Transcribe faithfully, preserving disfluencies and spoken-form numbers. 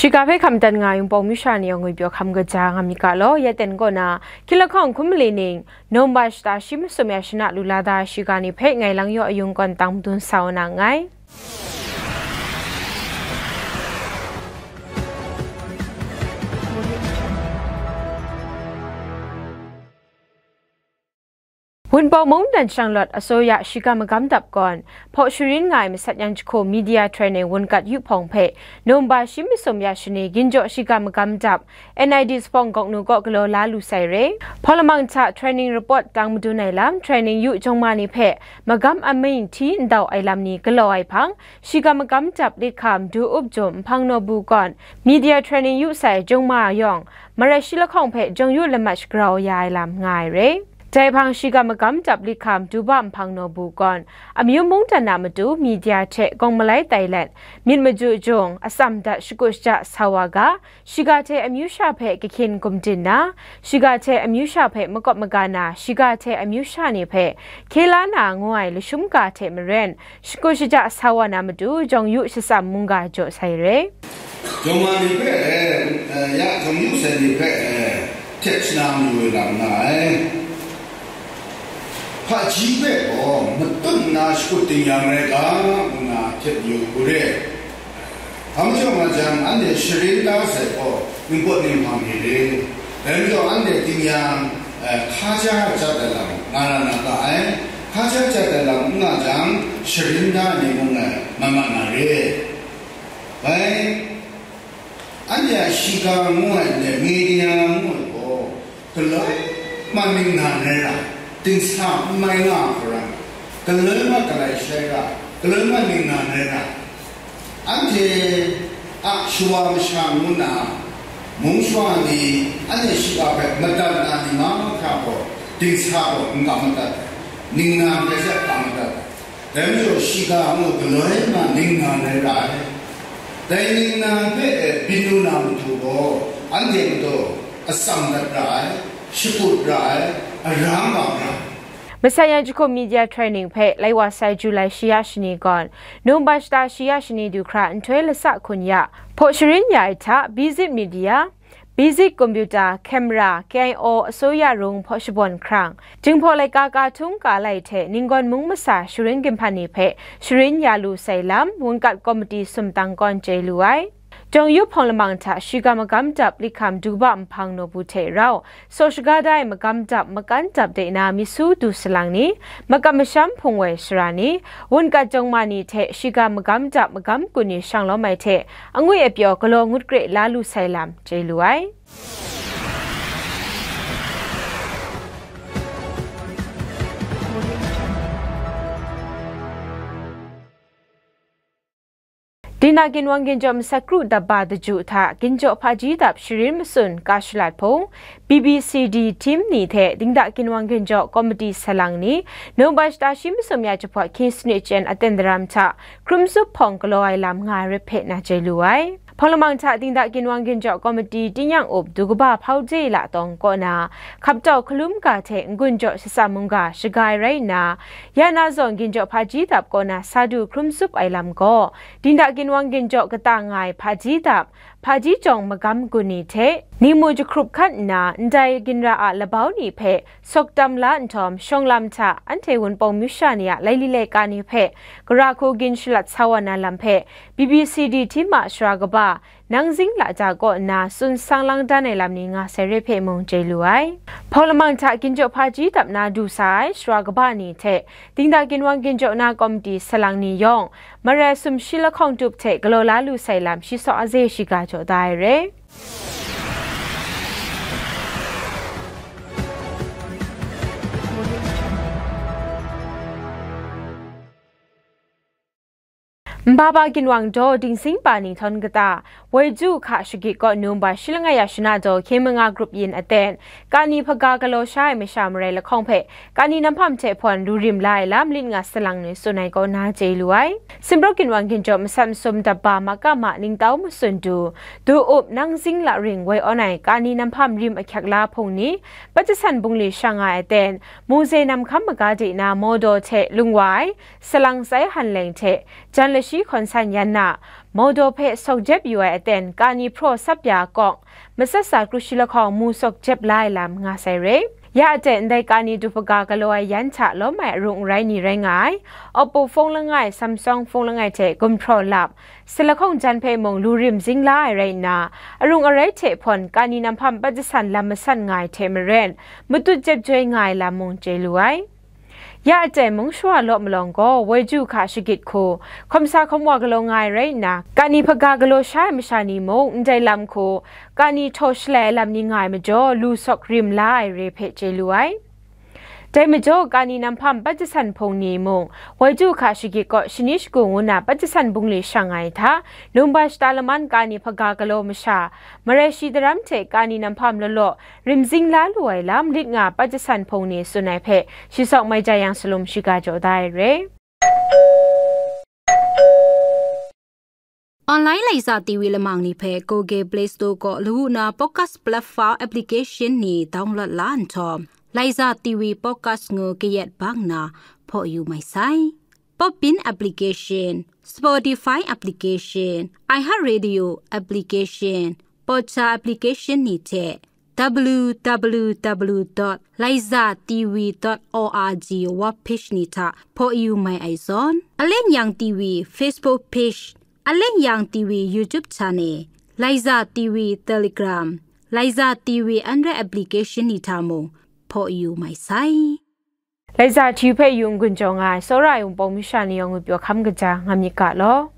Shiga hpe hkam dat nga ai Wunpawng masha ni yawng ngwipyaw hkam kaja nga myit ga law, ya ten kaw na, hkyilahkawng hkum mali ning, November shata shi masum ya shana lu la da ai shiga ni hpe ngai Lang Yaw Ayung kawn tang madun sa wa na nngai. Wunpawng mungdan shanglawt asuya shiga magam dap gawn, hpaw sharin nga ai masat yan jahku media training wunkat yu hpawng hpe, November shi masum ya shani ginjaw shiga magam dap, N I D Sahpawng Gawknu kaw galaw la lu sai re. Hpawng lamang hta training report tang madun ai lam, training yu jawng ma ni hpe magam amying hti ndau ai lam ni galaw ai hpang, shiga magam dap lit hkam du up jum Nhpang Nawbu gawn, media training yu sai jawng ma yawng, marai shi lahkawng hpe jawng yu lamat shagrau ya ai lam nga ai re. Dai hpang shiga magam dap lit hkam du ba Nhpang Nawbu gawn, amyu mungdan a matu media hte gawng malai tai let, myit maju jung, atsam dat shakut shaja sa wa ga, shiga hte amyu sha hpe kahkyin gumdin na, shiga hte amyu sha hpe makawp maga na, shiga hte amyu sha ni hpe hkye la na ngu ai lashum ga hte maren, shakut shaja sa wa na matu, jawng yu shatsam mungga jaw sai re. Jawng ma ni hpe, eh, ya jawng yu sai ni hpe, eh, htet shana mayu ai lam nga ai. Hpaji hpe gaw matut nna shakut ding yang rai ga, ngu nna htet yu u re. Hpa majaw nga jang, anhte sharin da sai gaw, ningpawt ninghpang ni re. Dai majaw, anhte ding yang, eh, hkaja jat ai lam nga na na ga ai. Hkaja jat ai lam n nga jang, sharin da ai ni mung, eh, mat mat na re. Bai, anhte a shiga ngu ai ndai media ngu ai gaw, galoi ma ningnan rai ra, dingsa n mai nga hkra, galoi ma galai shai ra, galoi ma ningnan rai ra, anhte a shawa masha ngu na, mung shawa ni anhte shiga hpe madat na ni mahkra gaw, dingsa gaw n ga madat ai, ningnan hpe she ga madat ai. Dai majaw shiga ngu galoi ma ningnan rai ra ai. Dai ningnan hpe byin lu na matu gaw, anhte majaw atsam dat ra ai, shakut ra ai, aram bang ra ai. Masat yan jahku media training hpe lai wa sai July shi ya shani gawn, November shata shi ya shani du hkra nhtoi lasa hkun ya, hpaw sharin ya ai hta, Bizit Media, Basic Computer, Camera, K I O, Asuya Rung hpaw shabawn hkrang, Jinghpaw laika ka htung ka lai hte Ninggawn mung masa sharin ginhpan ni hpe sharin ya lu sai lam, wunkat komiti sumtang kawn chye lu ai. Jawng yu hpawng lamang hta shiga magam dap lit hkam du ba Nhpang Nawbu hte rau, saw shaga da ai magam dap, makan dap de na mi su du salang ni, makam masham hpung woi sara ni, wunkat jawng ma ni hte shiga magam dap, magam gun ni shang lawm ai hte, angwi apyaw galaw ngut kre la lu sai lam chye lu ai. Dingda ginwang ginjaw masat kru dap ba daju hta ginjaw hpaji dap sharin matsun ka shalat hpung, B B C D team ni hte dingda ginwang ginjaw komiti salang ni, November shata shi masum ya jahpawt hkying sanit chyen aten daram hta, hkrum zup hpawng galaw ai lam nga ai ret hpe na chye lu ai. Hpawng lamang hta dingda ginwang ginjaw komiti tingnyang up du kaba Hpau De La Tawng kaw na, hkap tau hkalum ga hte n-gun jaw shatsam mungga shaga ai rai nna, ya na zawn ginjaw hpaji dap kaw na sa du hkrum zup ai lam gaw, dingda ginwang ginjaw kata nga ai hpaji dap, hpaji jawng magam gun ni hte, ningmu jahkrup hkat nna, ndai ginra a labau ni hpe sawk tam la nhtawm, shawng lam hta anhte Wunpawng myu sha ni a laili laika ni hpe gara hku gin shalat sa wa na lam hpe, B B C D team a sara kaba, Nang Zing Laja kaw nna tsun sang lang dan ai lam ni nga sai re hpe mung chye lu ai. Hpawng lamang hta ginjaw hpaji dap na du sa ai sara kaba ni hte, dingda ginwang ginjaw na komiti salang ni yawng, marai sumshi lahkawng tup hte galaw la lu sai lam shi saw aze shiga jaw da ai re. Nbaba ginwang daw dingsing pa ni htawn kata, woi ju hka shagit kaw November shi langai ya shana daw hkying manga grup yin aten, kani hpaga galaw sha ai masha marai lahkawng hpe, kani namhpam hte hpawn lu rim la ai lam lit nga salang ni tsun ai kaw na chye lu ai. Sinprawk ginwang ginjaw masat masum dap ba ma ka ma ningtau matsun du, du up Nang Zing La Ring woi awn ai kani namhpam rim ahkyak la hpung ni, Patjasan bungli shang nga ai aten, Mungze Namhkam maga de na Mawdaw hte lung wa ai, Salang Tsai Han Leng hte, jan lashi Hkawn San Yan na Maudaw hpe sawk jep yu ai aten kani hpraw sap ya kawk, matsat sa kru shi lahkawng mu sawk jep la ai lam nga sai re. Ya aten ndai kani du hpaga galaw ai yan hta lawm ai arung arai ni rai nga ai, Oppo phone langai, Samsung phone langai hte gumhpraw lap, se lahkawng jan hpe mung lu rim zing la ai rai nna, arung arai hte hpawn kani namhpam pat jasan lam masan nga ai hte maren, matut jep joi nga ai lam mung chye lu ai. Ya aten mung shawa law malawng gaw, woi ju hka shagit hku, hkawm sa hkawm wa galaw nga ai rai nna, kani hpaga galaw sha ai masha ni mung, ndai lam hku, kani htaw shalai ai lam ni nga ai majaw, lu sawk rim la ai re hpe chye lu ai. Dai majaw, kani namhpam pat jasan hpung ni mung, woi ju hka shagit kaw shani shagu ngu na pat jasan bungli shang ai hta, Lumba shata laman kani hpaga galaw masha, marai shi daram hte kani namhpam law law, rim zing la lu ai lam lit nga pat jasan hpung ni tsun ai hpe, shi sawk mai ja yang salum shiga jaw da ai re. Online Laiza T V lamang ni hpe Google Play Store kaw lawu na podcast platform application ni download la nhtawm, Laiza T V podcast ngu kayat bang na hpaw yu mai sai. Podbean application, Spotify application, iHeartRadio application, Podcha application ni hte w w w dot laiza t v dot o r g web page ni hta hpaw yu mai ai zawn, Aleng Yang T V Facebook page, Aleng Yang T V YouTube channel, Laiza T V Telegram, Laiza T V Android application ni hta mung hpaw yu mai sai. Laiza T V hpe yu n-gun jaw nga ai, tsawra ai Wunpawng masha ni yawng ngwi pyaw hkam kaja nga myit ga law.